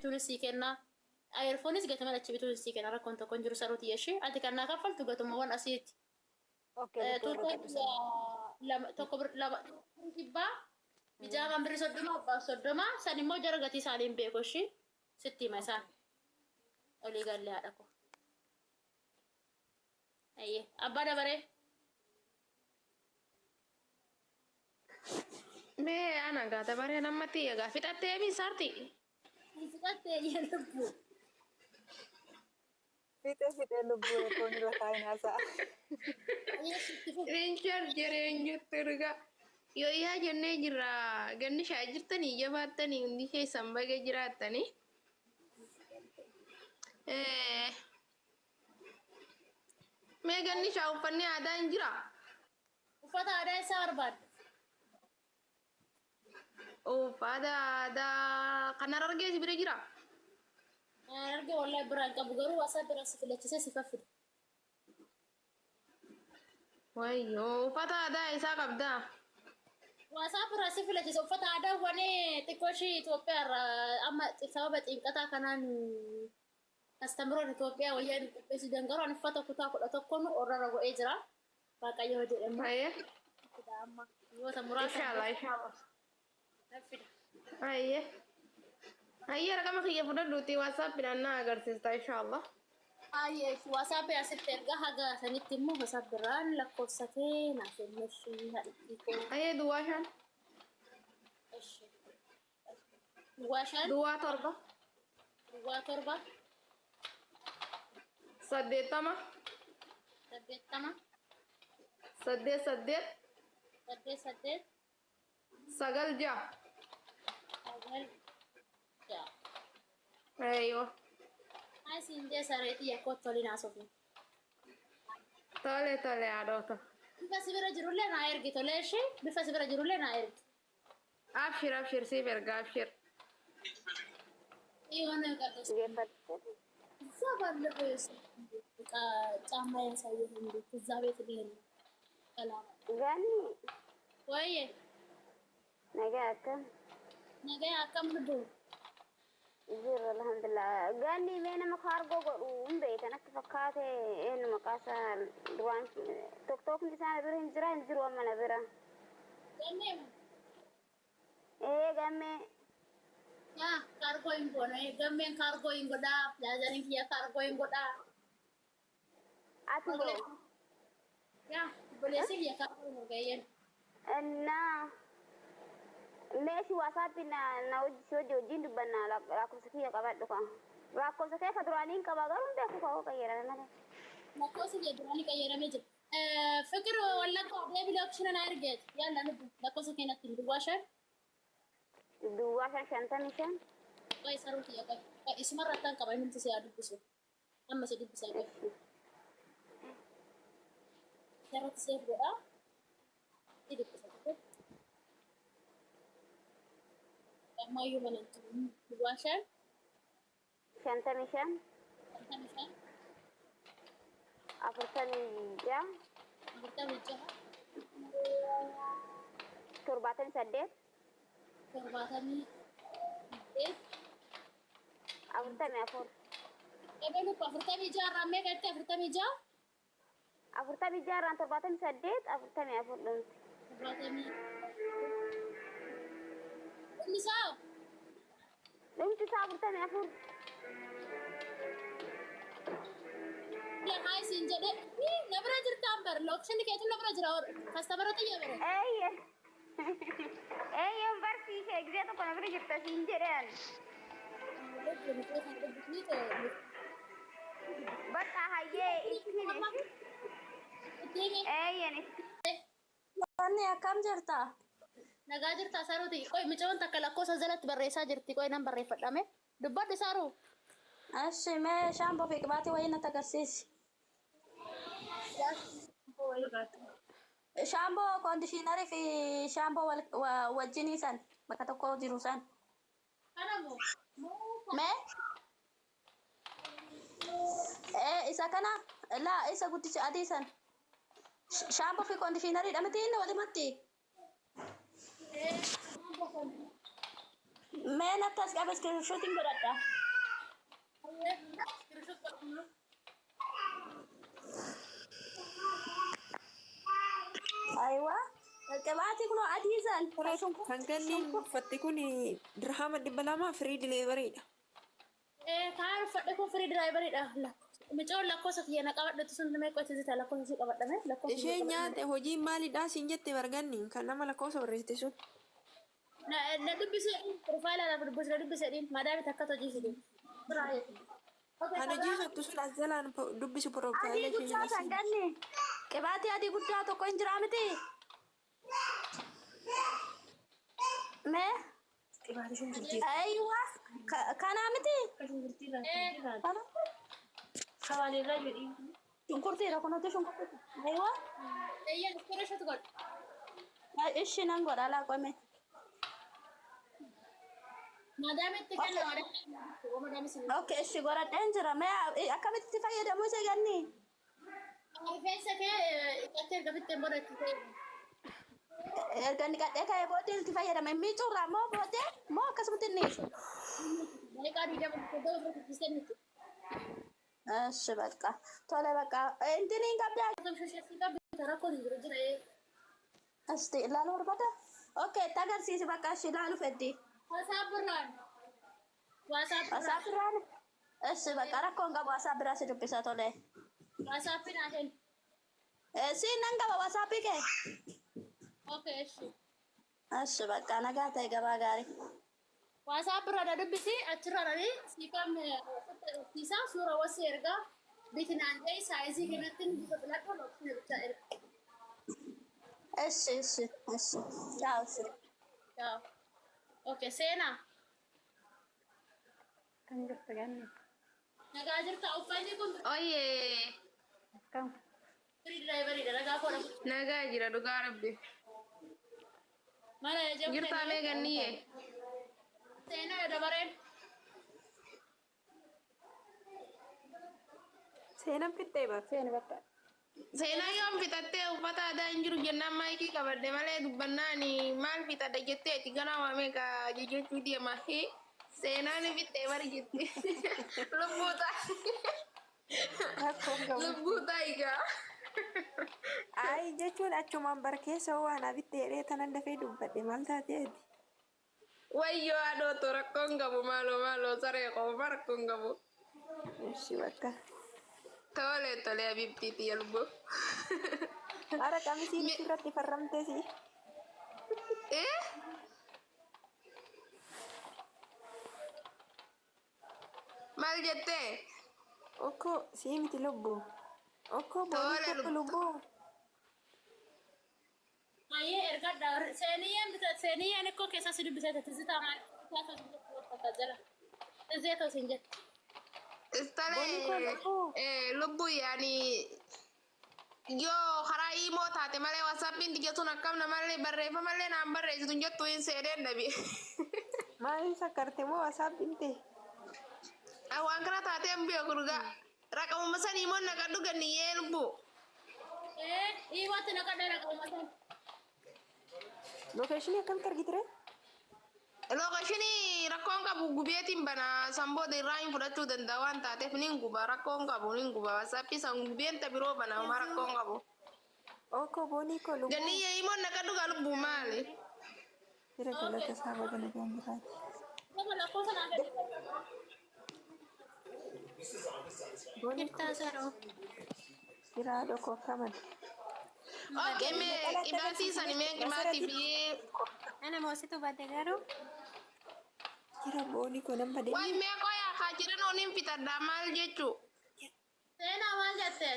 bituunis sii kenna. Earphones gatiman achi bituunis sii kenna rakkoon tokko hin jiru saruu tiyya ishii. Ati kan naa kaffaltu gatumawwan asiiti. Okay lubbuu Tuuttaa argadhu sana. kiyya lama tokko bir lama birri dhibbaa bijaamaan birri 30 abbaaf 30 san immoo jara gatii isaanii hin beeku ishii sitti hima isaan. Olii galle haadha koo. Ayyee abbaa dabaree. Mee ana gaa dabareen amma tiyya gaa fixattee mi sarti. Hin fixattee iyya lubbuu. Fixe fixe lubbuu rakkoon irra kaa'in haasa'a. Ayyee sitti fufi. Rinchar jireenyutti erga. Yooyyaa jennee jirra ganni shaa jirtanii jabaattanii hundi keessan baga jiraattanii. Eh, Mee ganni shaa uffanni aadaa hin jiraa? Uffata aadaa eessaa barbaadda? Uffata aadaa kan Harargee si bira jiraa? Kan Harargee wallahi biraa hin qabu garuu WhatsApp irraa si filachisee siifan fida. Wayyoo uffata aadaa eessaa qabdaa? WhatsApp irraa si filachisa uffata aadaa wani xiqqoo ishii Itoophiyaa irraa amma sababa xiinqataa kanaan Astamiroon Itoophiyaa wayyaa nu qopheessuu didan garuu ani uffata kutaa 11 nu orrara godhee jira. Waaqayyo yoo jedhe immoo Haye. fida amma guyyoota muraasa Inshallah inshallah. nan fida. Haye. Haye raqama kiyya fudhadhuuti WhatsApp dhaan na agarsiista inshallah. Haye WhatsApp asitti ergaa haga sanitti immoo WhatsApp irraan lakkoofsa kee naaf kenni ishii haadhittii koo. Haye duwwaa 5. Eshi. Duwwaa 5. Duwwaa 7. Duwwaa 7. 80. 80. 8 8. 8 8. 9 6. 9 6. Eeywa. Maal siin jee saree tiyya kottu waliin haasofna. Tole tole haadhoota. Bifa si bira jirullee naa ergi tolee ishee bifa si bira jirullee naa ergi. Abshir abshir siif erga abshir. የሆነ ዕቃ ገዝቶ እዛ ባለፈው የወሰድኩት ዕቃ ጫማ ያሳየኸኝ ቤት እዛ ቤት ልሄድ ነው። ሰላም Ganni ወይዬ nagaa akkam ነገ akkam lubbu jirra alhamdulillah. Ganni mee nama kaargoo godhu hin beektan akka fakkaate eenyu maqaa isaa duraan tokkookni isaa na bira hin jira hin jiru amma na bira. Gammee Ee gammee. Yaa kaargoo hin goona gammeen kaargoo hin godhaa pilaazariin kiyya kaargoo hin godhaa. Ati hoo? Yaa obboleessi kiyya kaargoo hin godha. Innaa mee si waasaappi na na hojii si hojii wajjin dubbanna lakkoofsa kiyya qabadhu kaa. Lakkoofsa kee ka duraanii hin qaba garuu hin beeku kaa hoo qayyarame malee. Lakkoofsi kiyya duraanii qayyaramee jira. Fiqir wallagga deebi lookishina na ergeet yaalla lubbu lakkoofsa kee natti himi duwwaa 5. Duwwaa 5 55. Qoy saruu tiyya qoy qoy isumarra akkan qaba innumti si haa dubbisu amma si dubbisaa qoy isarratti seef godhaa si dubbisa tokko ammaayyuu mana hin jiru duwwaa 5. 55. 55. 46. 46. 78. 78. 44. Ebalu 46 irraa meeqa jette 46? 46 irraan 78 44 dhumti. 70. Dhumni isaa hoo? Dhumti isaa 44. Ila haay siin jedhe Ii, na bira jirtaan bar lookshini keetu na bira jira kastamara xiyya bare. Eeyye. Eeyyoon barsiise gisee tokko na bira jirta siin jedhe ani. Bakka hayyee itti himi. Itti himi. Eeyyen itti. Wanni akkam jirta? Nagaa jirtaa Saruuti? Qoy micoon takka lakkoofsa jalatti barreessaa jirti. Qoy nan barreeffadhame. Dubbadhu Saruu. Ashi mee shaamboo fi qibaatii wayii natti agarsiisi. Shaamboo koondishiinarii fi shaamboo wal wajjinii san bakka tokko jiru san. Kana moo? Mee? Ee isa kana laa isa guddicha adii san. Shaamboo fi koondishiinarii dha miti inni walimatti. Mee natti as qabe screenshotiin godhadha. Aywa. Qibaatii kunoo adii san. Kan ganni uffatti kun dirhama 200 free deliverydha. Kaan uffadhe kun free driveridha. Micoon lakkoofsa kiyya na qabadhetu sun meeqa itti lakkoofsa ishee qabadhame lakkoofsa Isheen nyaate hojiin maalidhaa siin jette barganni kan nama lakkoofsa barreessite sun. Na dubbisee profile lafa dubbise na dubbisee madaami takka hojii fide. Kan hojii sottu sun as jalaan dubbisu profile Adii ishee guddaa san ganni. Qibaatii adii guddaa tokko hin jiraa miti. Mee? Aywa. Kanaa miti. Kana? Shunkurtiidha kunuuti shunkurtiidha. Aywa. Eeyyaan screenshot godhu. Ishi nan godha laa qome. Madaamitti kenna madaami sin. Okay, ishi godhadheen jira. Mee akkamitti itti fayyadamu isa ganni? Rifeensa kee dhiqattee erga fixxeen booda itti fayyadamu. Erga niqadhee ka'ee booddee itti fayyadame. Miicuurraa moo booddee moo akkasumatti inni? Daqiiqaa 20 30 ofirra tursiisee miti. Ishi bakka. Tole bakka. Intini hin qabdaa? Rakkoon hin jiru jira. Asti ilaaluu barbaada? Okay, itti agarsiisi bakka ishi ilaaluu feddi. WhatsApp birraan. WhatsApp birraan. WhatsApp birraan? Ishi bakka rakkoon qabu WhatsApp biraa si dubbisa tole. WhatsApp naa kennu. Siin nan qaba WhatsApp kee. Okay, ishi. Ishi bakka nagaa ta'e gabaa gaarii. WhatsApp irraa na dubbisi achirraa dhanii siifam agarsiisa suura wasi ergaa bitinaan ta'e size kanatti bifa filadhu lookina bichaa erga. Ishi ishi ishi. Ciao ishi. Ciao. Okay, seenaa. Kan jirtu ganni. Nagaa jirta uffanni kun Oyyee. Akkam. Free driveridha nagaa koodha. Nagaa jira dhugaa rabbi. Mana ejja. Jirtaa mee ganniyyee? Seenaa dabareen. Seenaan fixxee bar. Seeni bakka. Seenaa yoom fixattee uffata aadaa hin jiru jennaan maayikii qabadde malee dubbannaan maal fixadha jetteeti ganaa waamee ka jechuu deema. Seenaan fixxee bari jetti. Lubbuu ta'a. Rakkoon qabu. Lubbuu ta'a Ayi jechuun achumaan bar keessa waan abitti jedhee tanan dafee dubbadhe maal taateeti? Wayyoo adootu rakkoon qabu maaloo maaloo saree qofa rakkoon qabu. Ishi bakka. Tole tole abibtiiti lubbuu. Ara qamisiin irratti farramtee si. Eh? Maal jettee? Okkoo sii miti lubbuu. Okkoo boonii Tole, tokko lubbuu. Ayyee ergadha. Seeniyyaan bita seeniyyaan ikkoo keessa si dubbisee tizzitaa maal jala. Tizzeetoo siin jette. Boonii koo Tole lubbuu. Lubbuu yaani yoo karaa iimoo taate malee WhatsAppiin tiyya sun akkam namallee barreeffamallee naan barreessitu hin jettu hin seeneen dhabi. Maaliif sakkarte moo WhatsAppiin ta'e? Waan kana taatee hin beeku dhugaa. Raqamuma san iimoon naqadhu ganniyyee lubbuu. Ee dhiibatti naqadha raqamuma san. Location akkamitti argitire? Location rakkoon qabu gubeetiin bana san booda irraa hin fudhachuu danda'a waan taateef nin guba rakkoon qabu nin guba WhatsAppii san gubeen ta biroo bana homaa rakkoon qabu. Okkoo boonii koo lubbuu. Ganniyyee iimoon naqadhu gaa lubbuu maali? Jira galata isaa baga nagaan jiraate. Nama lakkoofsa naa kennu. Boonii koo Jirtaa saroo. jira haadha koo akkaman. Okay mee qibaatii sani mee qibaatii fi Ana moositu badde garuu Jira boonii koo nan badee. Waay mee qoyaa haa jiran ooniin fixadhaa maal jechuu? Seenaa maal jettee?